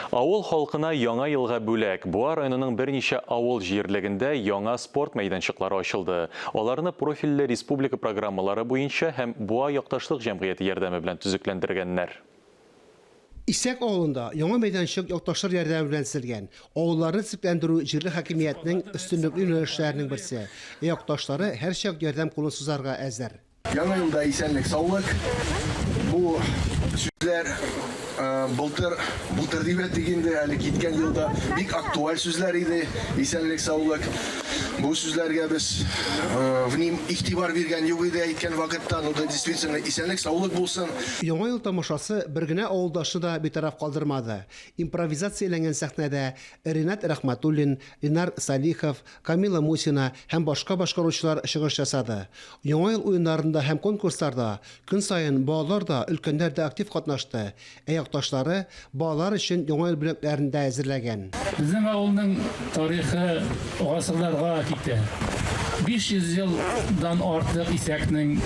Авыл халкына Яңа елга бүләк. Буа районының берничә авыл җирлегендә яңа спорт мәйданчыклары ачылды. Аларны профильле республика программалары буенча һәм Буа якташлык җәмгыяте ярдәме белән төзекләндергәннәр. Исәк авылында яңа мәйданчык якташлар ярдәме белән төзелгән. Авылларны төзекләндерү җирле хакимиятнең өстенлекле юнәлешләренең берсе. Ә якташлары һәрчак ярдәм кулын сузарга әзер. Яңа елда исәнлек, саулык. Бу сүзләр былтыр, былтыр дип әйтик инде, әле киткән елда бик актуаль сүзләр иде. Исәнлек, саулык. Бу сүзләргә без вним игътибар биргән юк иде әйткән вакытта. Ну да, действительно, исәнлек, саулык булсын. Яңа ел тамашасы бер генә авылдашны да битараф калдырмады. Импровизацияләнгән сәхнәдә Ринат Рәхмәтуллин, Ленар Салихов, Камила Мусина һәм башка башкаручылар чыгыш ясады. Яңа ел уеннарында һәм конкурсларда көн саен балалар да, өлкәннәр дә актив катнашты, ә якташлары балалар өчен Яңа ел бүләкләрен дә әзерләгән. Безнең авылның тарихы гасырларга китә. 500 елдан артык Исәкнең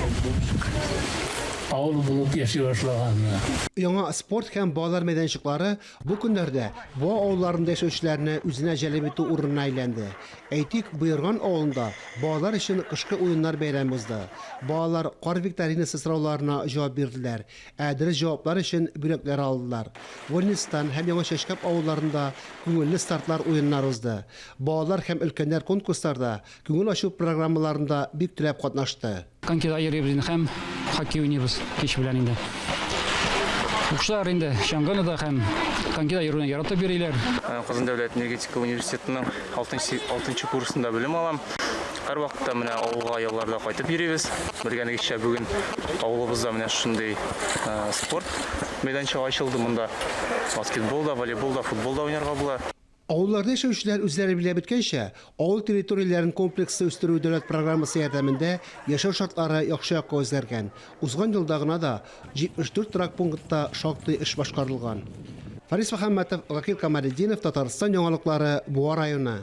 авыл булып яши башлаганы. Яңа спорт һәм балалар мәйданчыклары Бу көннәрдә Буа авылларында яшәүчеләрне үзенә җәлеп итү урынына әйләнде. Әйтик, Боерган авылында балалар өчен кышкы уеннар бәйрәме узды. Балалар кар викторинасы сорауларына җавап бирделәр, ә дөрес җаваплар өчен бүләкләр алдылар. Вольнистан һәм Яңа Чәчкап авылларында Күңелле стартлар уеннары узды. Балалар һәм өлкәннәр конкурсларда, күңел ачу программаларында бик теләп катнашты. Конькида йөрибез инде һәм хоккей уйныйбыз кич белән инде. Укучылар инде чаңгыны да һәм конькида йөрүне яратып йөриләр. Казан дәүләт энергетика университетының алтынчы курсында белем алам. Һәрвакытта менә авылга ялларда кайтып йөрибез. Белгәнегезчә, бүген авылыбызда менә шундый спорт мәйданчыгы ачылды. Монда баскетбол да, волейбол да, футбол да уйнарга була. Авылларда яшәүчеләр үзләре билгеләп үткәнчә, авыл территорияләрен комплекслы үстерү дәүләт программасы ярдәмендә яшәү шартлары яхшы якка үзгәргән. Узган елда гына да 74 торак пунктта шактый эш башкарылган. Фарис Мөхәммәтов, Гакил Камалетдинов, Татарстан яңалыклары, Буа районы.